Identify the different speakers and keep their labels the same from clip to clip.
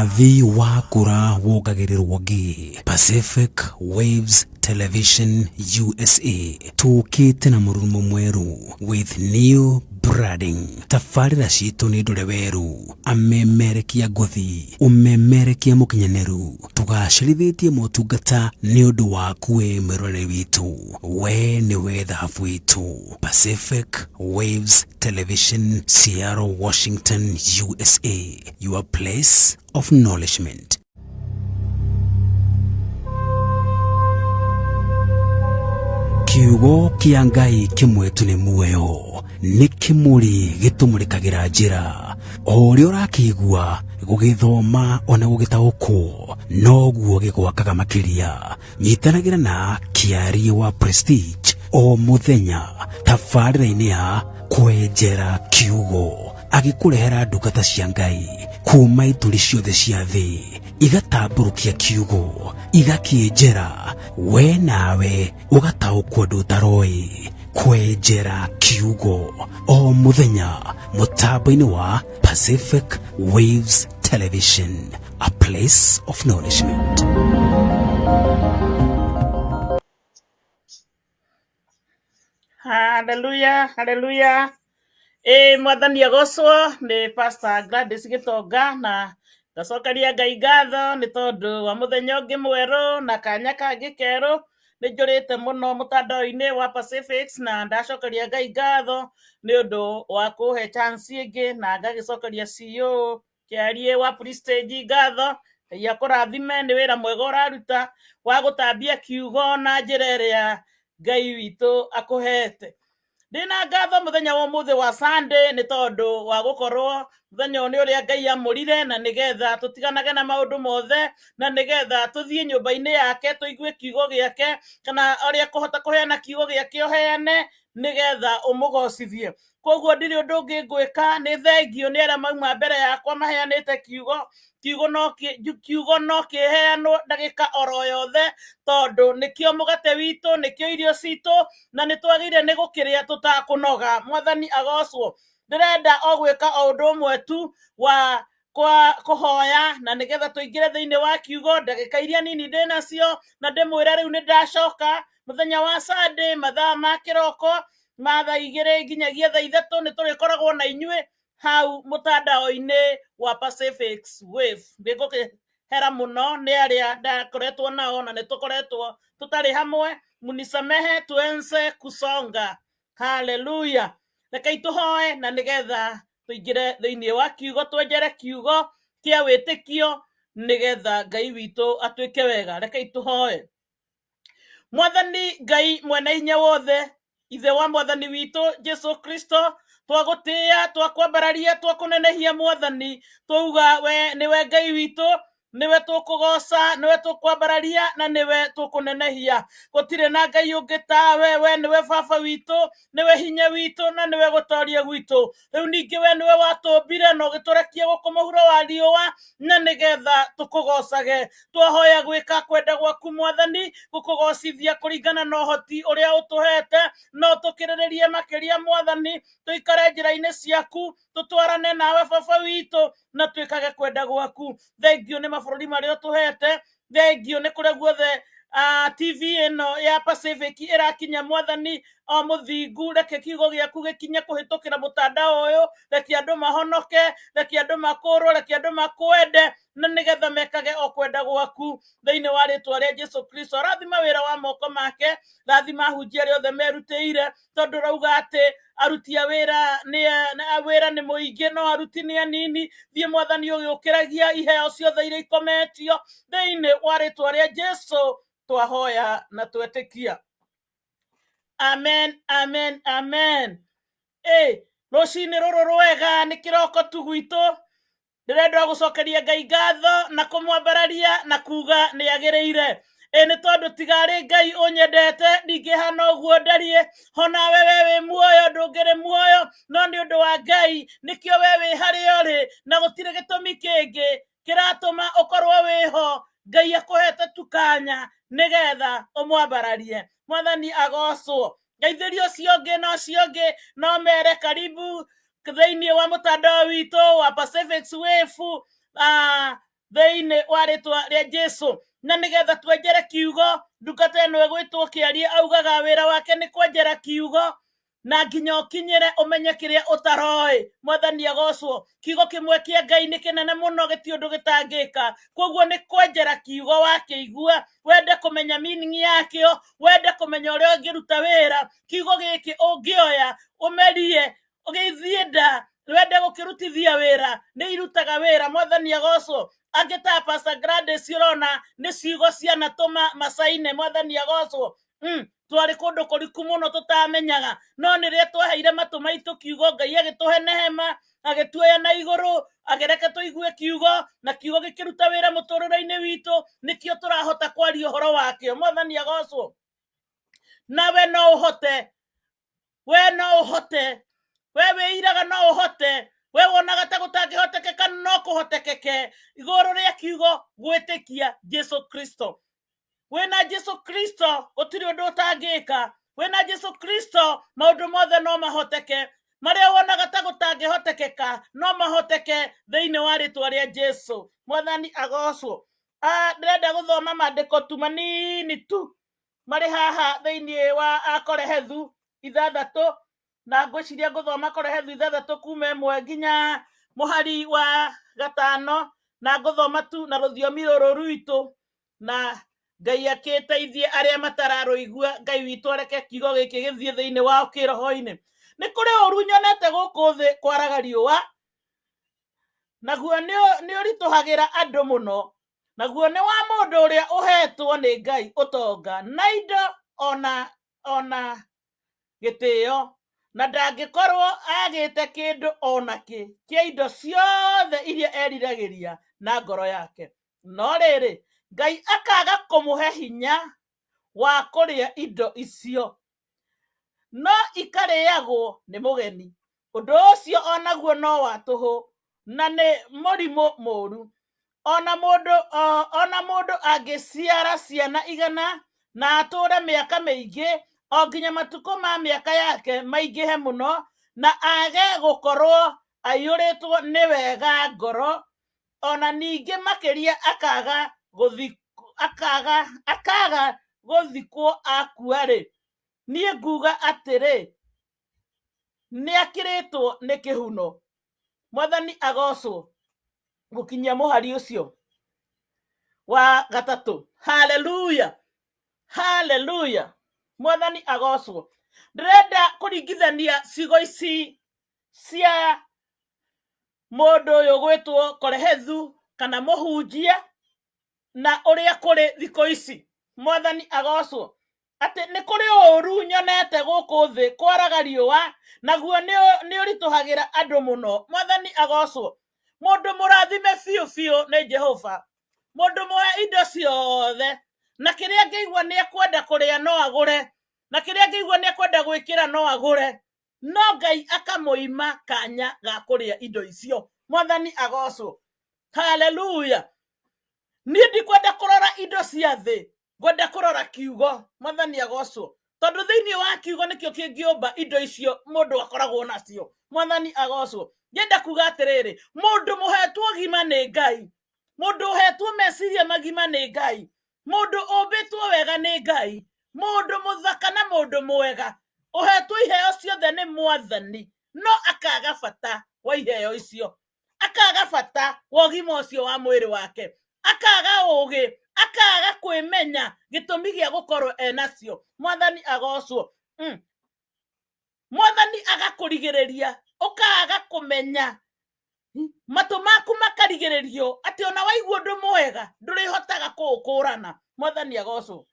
Speaker 1: Mũnathi wa kura wongagĩrĩrwo ngĩ. Pacific Waves Television USA tũkĩte na mũrurumo mwerũ with new branding. Tabarĩra citũ nĩ ndũre werũ, amemerekia ngũthi, ũmemerekia mũkinyanĩru. Tũgacĩrithĩtie motungata nĩ ũndũ waku we mwĩroreri witũ. We nĩwe thahabu itũ. Pacific Waves Television, Seattle, Washington, USA. Your place of nourishment. Kiugo kĩa Ngai kĩmwe tu nĩ muoyo, nĩ kĩmũrĩ gĩtũmũrĩkagĩra njĩra. O ũrĩa ũrakĩigua gũgĩthoma ona gũgĩtaũkwo, noguo gĩgwakaga makĩria. Nyitanagĩra na Kĩarie wa Prestige o mũthenya tabarĩra-inĩ ya Kwenjera Kiugo, agĩkũrehera ndungata cia Ngai kuma ituri ciothe cia thĩ, igatambũrũkia kiugo, igakĩenjera, we nawe ũgataũkwo ũndũ ũtaroĩ. Kwenjera Kiugo o mũthenya mũtambo-inĩ wa Pacific Waves Television, a place of nourishment.
Speaker 2: Haleluya, haleluya. Ĩ mwathani agocwo. Nĩ Pastor Gladys Gĩtonga, na ngacokeria Ngai ngatho nĩ tondũ wa mũthenya ũngĩ mwerũ na kanya kangĩ kerũ. Nĩ njũrĩte mũno mũtandao-inĩ wa Pacifics, na ndacokeria Ngai ngatho nĩ ũndũ wa kũhe chance ĩngĩ, na ngagĩcokeria CEO Kĩarie wa Prestige ngatho. Ngai akũrathime nĩ wĩra mwega ũraruta wa gũtambia kiugo na njĩra ĩrĩa Ngai witũ akũhete. Ndĩna ngatho mũthenya wa ũmũthĩ wa Sunday nĩ tondũ wa gũkorwo mũthenya ũyũ nĩ ũrĩa Ngai amũrire, na nĩgetha tũtiganage na maũndũ mothe, na nĩgetha tũthiĩ nyũmba-inĩ yake tũigue kiugo gĩake, kana ũrĩa kũhota kũheana kiugo gĩake ũheane nĩgetha ũmũgocithie. Koguo ndirĩ ũndũ ũngĩ ngwĩka, nĩ thengio nĩ arĩa mauma mbere yakwa maheanĩte kiugo. Kiugo no kĩheanwo ndagĩka oro yothe, tondũ nĩkĩo mũgate witũ, nĩkĩo irio citũ, na nĩ twagĩrĩire nĩ gũkĩrĩa tũtakũnoga. Mwathani agocwo. Ndĩrenda o gwĩka o ũndũ ũmwe tu wa kwa kũhoya, na nĩgetha tũingĩre thĩinĩ wa kiugo ndagĩka iria nini ndĩ nacio, na ndĩmwĩre rĩu nĩ ndacoka mũthenya wa Sunday mathaa ma kĩroko ma thaa 2 nginyagia thaa 3, nĩ tũrĩkoragwo na inyuĩ hau mũtandao-inĩ wa Pacific Wave. Nĩngũkĩhera mũno nĩ arĩa ndakoretwo nao na nĩ tũkoretwo tũtarĩ hamwe. Munisamehe, tuenze kusonga. Haleluya. Rekei tũhoe na nĩgetha tũingĩre thĩinĩ wa kiugo, twenjere kiugo kĩa wĩtĩkio nĩgetha Ngai witũ atwĩke wega. Rekei tũhoe. Mwathani Ngai mwene hinya wothe, Ithe wa Mwathani witũ Jesu Kristo, twagũtĩĩa, twakwambararia, twakũnenehia Mwathani, twauga we nĩwe Ngai witũ, nĩwe tũkũgoca, nĩwe tũkwambararia, na nĩwe tũkũnenehia. Gũtirĩ na Ngai ũngĩ tawe, we nĩwe baba witũ, nĩwe hinya witũ, na nĩwe gũtoria gwitũ. Rĩu ningĩ we nĩwe watũmbire na ũgĩtũrekia gũkũ mũhuro wa riũa, na nĩgetha tũkũgocage. Twahoya gwĩka kwenda gwaku Mwathani, gũkũgocithia kũringana na ũhoti ũrĩa ũtũhete, no tũkĩrĩrĩrie makĩria Mwathani, tũikare njĩra-inĩ ciaku, tũtwarane nawe baba witũ, na twĩkage kwenda gwaku. Thengio nĩ mabũrũri marĩa ũtũhete, thengio nĩ kũrĩa guothe TV ĩno ya Pacific ĩrakinya Mwathani o mũthingu. Reke kiugo gĩaku gĩkinye kũhĩtũkĩra mũtandao ũyũ, reke andũ mahonoke, reke andũ makũrwo, reke andũ makwende, na nĩgetha mekage o kwenda gwaku thĩinĩ wa rĩtwa rĩa Jesu Kristo. Rathima wĩra wa moko make, rathima ahunjia arĩa othe merutĩire, tondũ rauga atĩ aruti a wĩra nĩ wĩra nĩ mũingĩ no aruti nĩ anini. Thiĩ Mwathani ũgĩũkĩragia iheo ciothe iria ikometio thĩinĩ wa rĩtwa rĩa Jesu twahoya na twetĩkia. Amen, amen, amen. Ĩ rũcinĩ rũrũ rwega, nĩ kĩroko tu gwitũ. Ndĩrenda gũcokeria Ngai ngatho na kũmwambararia na kuga nĩ agĩrĩire. Ĩ nĩ tondũ tigarĩ Ngai ũnyendete ndingĩhana ũguo ndariĩ, honawe we wĩ muoyo ndũngĩrĩ muoyo, no nĩ ũndũ wa Ngai nĩkĩo we wĩ harĩa ũrĩ, na gũtirĩ gĩtũmi kĩngĩ kĩratũma ũkorwo wĩho. Ngai akũhete tu kanya nĩgetha ũmwambararie. Mwathani agocwo. Ngeithĩria ũcio ũngĩ na ũcio ũngĩ, no mere karibu thĩinĩ wa mũtandao witũ wa Pacific Wave. Thĩinĩ wa rĩtwa rĩa Jesu, na nĩgetha twenjere kiugo, ndungata ĩno ĩgwĩtwo Kĩarie augaga wĩra wake nĩ kwenjera kiugo na nginya ũkinyĩre ũmenye kĩrĩa ũtaroĩ. Mwathani agocwo. Kiugo kĩmwe kĩa Ngai nĩ kĩnene mũno, gĩtirĩ ũndũ gĩtangĩka. Koguo nĩ kwenjera kiugo, wakĩigua wende kũmenya meaning yakĩo, wende kũmenya ũrĩa ũngĩruta wĩra. Kiugo gĩkĩ ũngĩoya ũmerie ũgĩthiĩ nda, wende gũkĩrutithia wĩra, nĩ irutaga wĩra. Mwathani agocwo. Angĩ ta Pastor Gladys, ũrona nĩ ciugo cianatũma macaine. Mwathani agocwo. Twarĩ kũndũ kũriku mũno tũtamenyaga, no nĩrĩa twaheire matũ maitũ kiugo, Ngai agĩtũhe nehema, agĩtuoya na igũrũ, agĩreke tũigue kiugo, na kiugo gĩkĩruta wĩra mũtũrĩre-inĩ witũ. Nĩkĩo tũrahota kwaria ũhoro wakĩo. Mwathani agocwo. Nawe no ũhote, we no ũhote, we wĩiraga no ũhote, we wonaga ta gũtangĩhotekeka, no kũhotekeke igũrũ rĩa kiugo gwĩtĩkia Jesu Kristo. Wĩna Jesu Kristo gũtirĩ ũndũ ũtangĩka. Wĩna Jesu Kristo maũndũ mothe no mahoteke. Marĩa wonaga ta gũtangĩhotekeka no mahoteke thĩinĩ wa rĩtwa rĩa Jesu. Mwathani agocwo. Ndĩrenda gũthoma maandĩko tu manini tu marĩ haha thĩinĩ wa Akorehethu 6, na ngwĩciria ngũthoma Korehethu 6 kuma 1 nginya mũhari wa 5, na ngũthoma tu na rũthiomi rũrũ rwitũ, na Ngai akĩteithie arĩa matararũigua. Ngai witũ areke kiugo gĩkĩ gĩthiĩ thĩinĩ wao kĩroho-inĩ. Nĩ kũrĩ ũru nyonete gũkũ thĩ kwaraga riũa, naguo nĩ ũritũhagĩra andũ mũno, naguo nĩ wa mũndũ ũrĩa ũhetwo nĩ Ngai ũtonga na indo ona gĩtĩo, na ndangĩkorwo agĩte kĩndũ ona kĩ kĩa indo ciothe iria eriragĩria na ngoro yake. No rĩrĩ, Ngai akaga kũmũhe hinya wa kũrĩa indo icio, no ikarĩagwo nĩ mũgeni. Ũndũ ũcio onaguo no wa tũhũ na nĩ mũrimũ mũru. Ona mũndũ angĩciara ciana 100 na atũũre mĩaka mĩingĩ o nginya matukũ ma mĩaka yake maingĩhe mũno, na age gũkorwo aiyũrĩtwo nĩ wega ngoro, ona ningĩ makĩria akaga gũthikwo akua-rĩ, niĩ nguga atĩrĩ, nĩakĩrĩtwo nĩ kĩhuno. Mwathani agocwo. Gũkinyia mũhari ũcio wa 3. Haleluya, haleluya, Mwathani agocwo. Ndĩrenda kũringithania ciugo ici cia mũndũ ũyũ gwĩtwo Korehethu kana mũhunjia na ũrĩa kũrĩ thikũ ici. Mwathani agocwo. Atĩ nĩ kũrĩ ũru nyonete gũkũ thĩ kwaraga riũa, naguo nĩ ũritũhagĩra andũ mũno. Mwathani agocwo. Mũndũ mũrathime biũ biũ nĩ Jehova, mũndũ mũhe indo ciothe, na kĩrĩa angĩigua nĩ ekwenda kũrĩa no agũre, na kĩrĩa angĩigua nĩ ekwenda gwĩkĩra no agũre, no Ngai akamũima kanya ga kũrĩa indo icio. Mwathani agocwo. Haleluya. Niĩ ndikwenda kũrora indo cia thĩ, ngwenda kũrora kiugo. Mwathani agocwo, tondũ thĩinĩ wa kiugo nĩkĩo kĩngĩũmba indo icio mũndũ akoragwo nacio. Mwathani agocwo. Ngĩenda kuga atĩrĩrĩ, mũndũ mũhetwo ũgima nĩ Ngai, mũndũ ũhetwo meciria magima nĩ Ngai, mũndũ ũmbĩtwo wega nĩ Ngai, mũndũ mũthaka na mũndũ mwega, ũhetwo iheo ciothe nĩ Mwathani, no akaga bata wa iheo icio, akaga bata wa ũgima ũcio wa mwĩrĩ wake, akaga ũgĩ, akaga kwĩmenya gĩtũmi gĩa gũkorwo enacio. Mwathani agocwo. Mwathani agakũrigĩrĩria ũkaga kũmenya, matũ maku makarigĩrĩrio atĩ ona waigua ũndũ mwega ndũrĩhotaga kũũkũrana. Mwathani agocwo.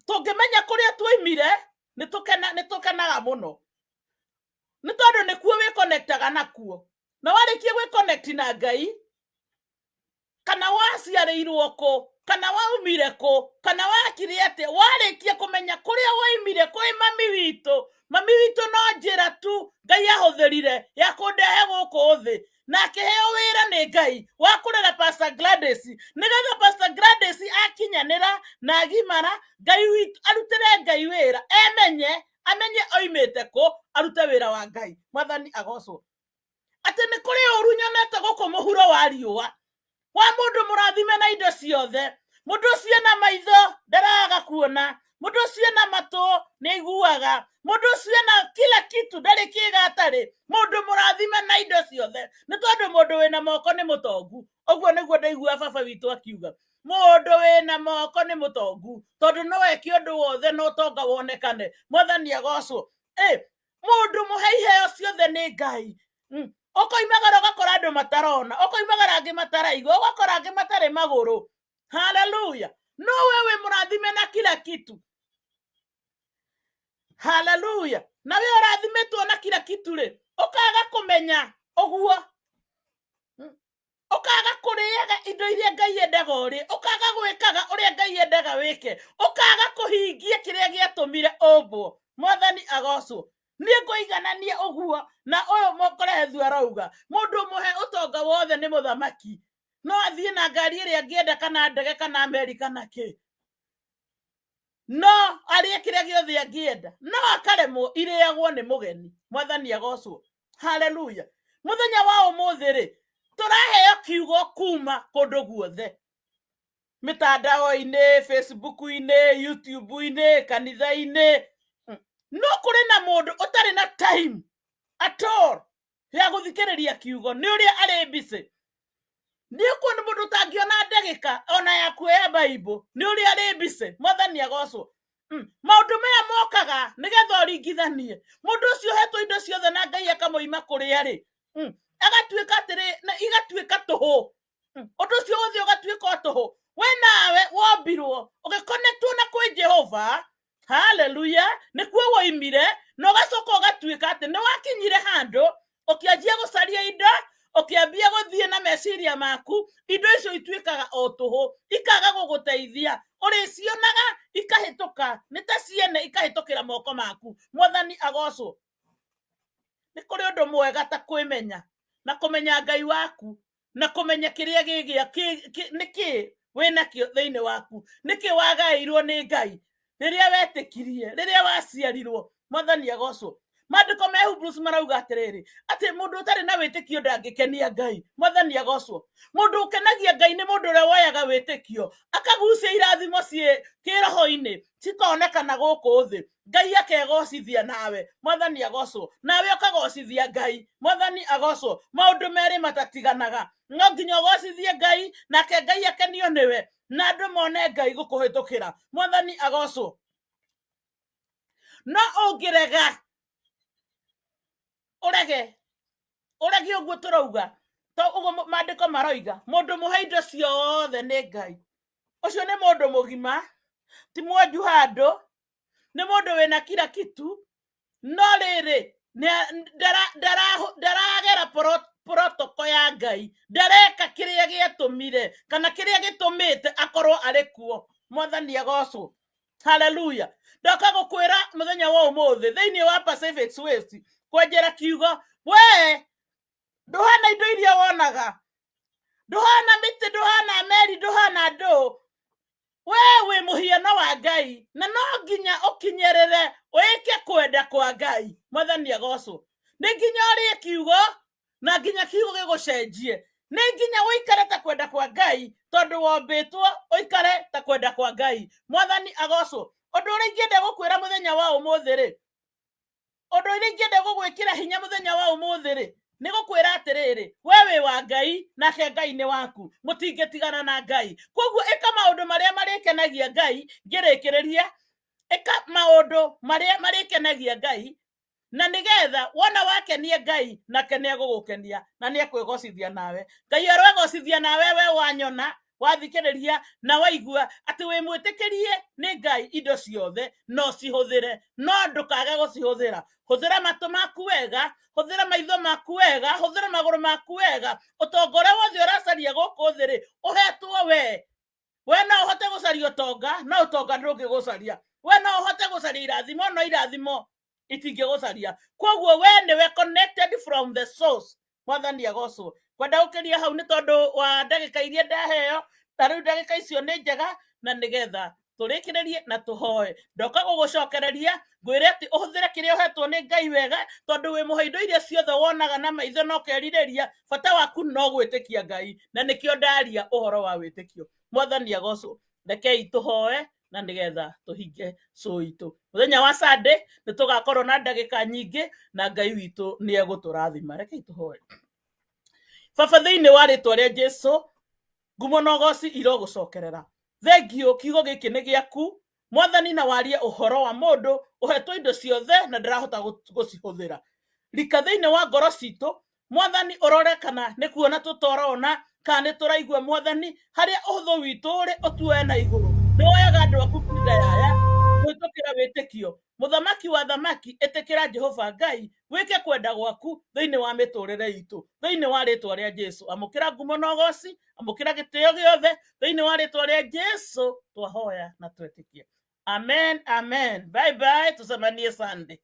Speaker 2: Tũngĩmenya kũrĩa tuoimire, nĩ tũkenaga mũno, nĩ tondũ nĩkuo wĩconnectaga nakuo. Na warĩkia gwĩconnect na Ngai, kana waciarĩirwo kũ, kana waumire kũ, kana wakire atĩa, warĩkia kũmenya kũrĩa waimire kwĩ mami witũ, mami witũ no njĩra tu Ngai ahũthĩrire ya kũndehe gũkũ thĩ, na akĩheo wĩra nĩ Ngai wa kũrera Pastor Gladys, nĩgetha Pastor Gladys akinyanĩra na agimara, Ngai witũ arutĩre Ngai wĩra, emenye, amenye oimĩte kũ, arute wĩra wa Ngai. Mwathani agocwo. Atĩ nĩ kũrĩ ũru nyonete gũkũ mũhuro wa riũa. Wa mũndũ mũrathime na indo ciothe. Mũndũ ũcio ena maitho ndaraga kuona, mũndũ ũcio ena matũ nĩ aiguaga, mũndũ ũcio ena kila kitu, ndarĩ kĩga atarĩ. Mũndũ mũrathime na indo ciothe, nĩ tondũ mũndũ wĩna moko nĩ mũtongu. Ũguo nĩguo ndaigua baba witũ akiuga, mũndũ wĩna moko nĩ mũtongu, tondũ no eke ũndũ wothe na ũtonga wonekane. Mwathani agocwo. Mũndũ mũhe iheo ciothe nĩ Ngai. Ũkoimagara ũgakora andũ matarona, ũkoimagara angĩ mataraigua, ũgakora angĩ matarĩ magũrũ. Haleluya! No we wĩ mũrathime na kila kitu. Haleluya! Na we ũrathimĩtwo na kila kitu rĩ, ũkaga kũmenya ũguo, ũkaga kũrĩaga indo iria Ngai endaga ũrĩe, ũkaga gwĩkaga ũrĩa Ngai endaga wĩke, ũkaga kũhingia kĩrĩa gĩatũmire ũmbwo. Mwathani agocwo. Niĩ ngũiganania ũguo na ũyũ Mũkorethu arauga, mũndũ mũhe ũtonga wothe nĩ mũthamaki, no athiĩ na ngari ĩrĩa angĩenda, kana ndege, kana meri, kana kĩ, no arĩe kĩrĩa gĩothe angĩenda, no akaremwo irĩagwo nĩ mũgeni. Mwathani agocwo. Haleluya. Mũthenya wa ũmũthĩ rĩ, tũraheo kiugo kuma kũndũ guothe, mitandao-inĩ, Facebook-inĩ, YouTube-inĩ, kanitha-inĩ. No kũrĩ na mũndũ ũtarĩ na time at all ya gũthikĩrĩria kiugo, nĩ ũrĩa arĩ busy. Nĩ ũkuona mũndũ ũtangĩona ndagĩka ona ya kuoya Bible, nĩ ũrĩa arĩ busy. Mwathani agocwo. Maũndũ maya mokaga nĩgetha ũringithanie mũndũ ũcio ũhetwo indo ciothe na Ngai akamũima kũrĩa rĩ, agatuĩka atĩrĩ, na igatuĩka tũhũ. Ũndũ ũcio wothe ũgatuĩka o tũhũ. We nawe wombirwo ũgĩkonetwo na kwĩ Jehova. Haleluya! Nĩkuo woimire, na ũgacoka ũgatuĩka atĩ nĩ wakinyire handũ ũkĩanjia gũcaria indo, ũkĩambia gũthiĩ na meciria maku. Indo icio ituĩkaga o tũhũ, ikaga gũgũteithia. Ũrĩcionaga ikahĩtũka, nĩ ta ciene ikahĩtũkĩra moko maku. Mwathani agocwo. Nĩ kũrĩ ũndũ mwega ta kwĩmenya na kũmenya Ngai waku na kũmenya kĩrĩa gĩgĩa nĩkĩ wĩnakĩo thĩinĩ waku, nĩkĩ wagaĩirwo nĩ Ngai rĩrĩa wetĩkirie, rĩrĩa waciarirwo. Mwathani agocwo. Maandĩko me Hebrews marauga atĩrĩrĩ, atĩ mũndũ ũtarĩ na wĩtĩkio ndangĩkenia Ngai. Mwathani agocwo. Mũndũ ũkenagia Ngai nĩ mũndũ ũrĩa woyaga wĩtĩkio akagucia irathimo ciĩ kĩroho-inĩ cikonekana gũkũ thĩ. Ngai akegocithia nawe. Mwathani agocwo. Nawe ũkagocithia Ngai. Mwathani agocwo. Maũndũ merĩ matatiganaga. No nginya ũgocithie Ngai, nake Ngai akenio nĩwe, na andũ mone Ngai gũkũhĩtũkĩra. Mwathani agocwo. No ũngĩrega, ũrege ũrege ũguo tũrauga, to ũguo maandĩko maroiga, mũndũ mũhe indo ciothe nĩ Ngai, ũcio nĩ mũndũ mũgima, ti mwonju handũ, nĩ mũndũ wĩna kila kitu. No rĩrĩ, ndaragera protocol ya Ngai, ndareka kĩrĩa gĩatũmire kana kĩrĩa gĩtũmĩte akorwo arĩ kuo. Mwathani agocwo. Haleluya. Ndoka gũkwĩra mũthenya wa ũmũthĩ thĩinĩ wa Pacific Swift kwenjera kiugo, we ndũhana indo iria wonaga, ndũhana mĩtĩ, ndũhana meri, ndũhana ndũ. We wĩ mũhiano wa Ngai, na no nginya ũkinyĩrĩre wĩke kwenda kwa Ngai. Mwathani agocwo. Nĩ nginya ũrĩe kiugo, na nginya kiugo gĩgũcenjie. Nĩ nginya ũikare ta kwenda kwa Ngai, tondũ wombĩtwo ũikare ta kwenda kwa Ngai. Mwathani agocwo. Ũndũ ũrĩa ingĩenda gũkwĩra mũthenya wa ũmũthĩ rĩ, ũndũ ũrĩa ingĩenda gũgwĩkĩra hinya mũthenya wa ũmũthĩ rĩ, nĩ gũkwĩra atĩrĩrĩ, we wĩ wa Ngai, nake Ngai nĩ waku, mũtingĩtigana na Ngai. Koguo ĩka maũndũ marĩa marĩkenagia Ngai. Ngĩrĩkĩrĩria, ĩka maũndũ marĩa marĩkenagia Ngai, na nĩgetha wona wakenia Ngai, nake nĩ egũgũkenia na nĩ ekwĩgocithia nawe. Ngai aroegocithia nawe we wanyona, wathikĩrĩria na waigua atĩ wĩ mwĩtĩkĩrie nĩ Ngai. Indo ciothe no cihũthĩre, no ndũkage gũcihũthĩra. Hũthĩra matũ maku wega, hũthĩra maitho maku wega, hũthĩra magũrũ maku wega. Ũtonga ũrĩa wothe ũracaria gũkũ thĩ rĩ, ũhetwo we. We no ũhote gũcaria ũtonga, no ũtonga ndũngĩgũcaria. We no ũhote gũcaria irathimo, no irathimo itingĩgũcaria. Koguo we nĩwe connected from the source. Mwathani agocwo. Kwenda gũkĩria hau nĩ tondũ wa ndagĩka iria ndaheo, ta rĩu ndagĩka icio nĩ njega na nĩgetha Tũrĩkĩrĩrie na tũhoe. Ndoka gũgũcokereria ngwĩre atĩ ũhũthĩre kĩrĩa ũhetwo nĩ Ngai wega, tondũ wĩ mũhe indo iria ciothe wonaga na maitho na ũkerirĩria, bata waku no gwĩtĩkia Ngai, na nĩkĩo ndaria ũhoro wa wĩtĩkio. Mwathani agocwo. Rekei tũhoe na nĩgetha tũhinge show itũ. Mũthenya wa Sunday nĩ tũgakorwo na ndagĩka nyingĩ na Ngai witũ nĩ egũtũrathima. Rekei tũhoe. Baba, thĩinĩ wa rĩtwa rĩa Jesu, ngumo na ũgoci irogũcokerera. Thengio, kiugo gĩkĩ nĩ gĩaku Mwathani, na warie ũhoro wa mũndũ ũhetwo indo ciothe na ndarahota gũcihũthĩra. Rika thĩinĩ wa ngoro citũ Mwathani, ũrore kana nĩ kuona tũtorona kana nĩ tũraigua Mwathani, harĩa ũhũthũ witũ ũrĩ ũtuoe na igũrũ. Nĩ woyaga andũ aku ihinda yaya kũhĩtũkĩra wĩtĩkio. Mũthamaki wa thamaki, ĩtĩkĩra Jehova Ngai wĩke kwenda gwaku thĩinĩ wa mĩtũrĩre itũ, thĩinĩ wa rĩtwa rĩa Jesu. Amũkĩra ngumo na ũgoci, amũkĩra gĩtĩo gĩothe thĩinĩ wa rĩtwa rĩa Jesu twahoya na twetĩkia. Amen, amen. Bye bye, tucemanie Sunday.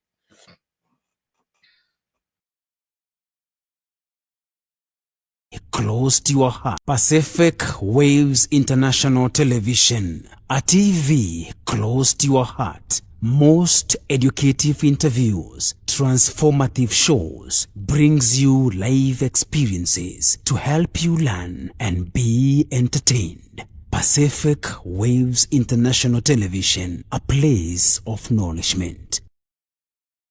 Speaker 1: Close to your heart. Pacific Waves International Television, a TV close to your heart. Most educative interviews, transformative shows, brings you live experiences to help you learn and be entertained. Pacific Waves International Television, a place of nourishment.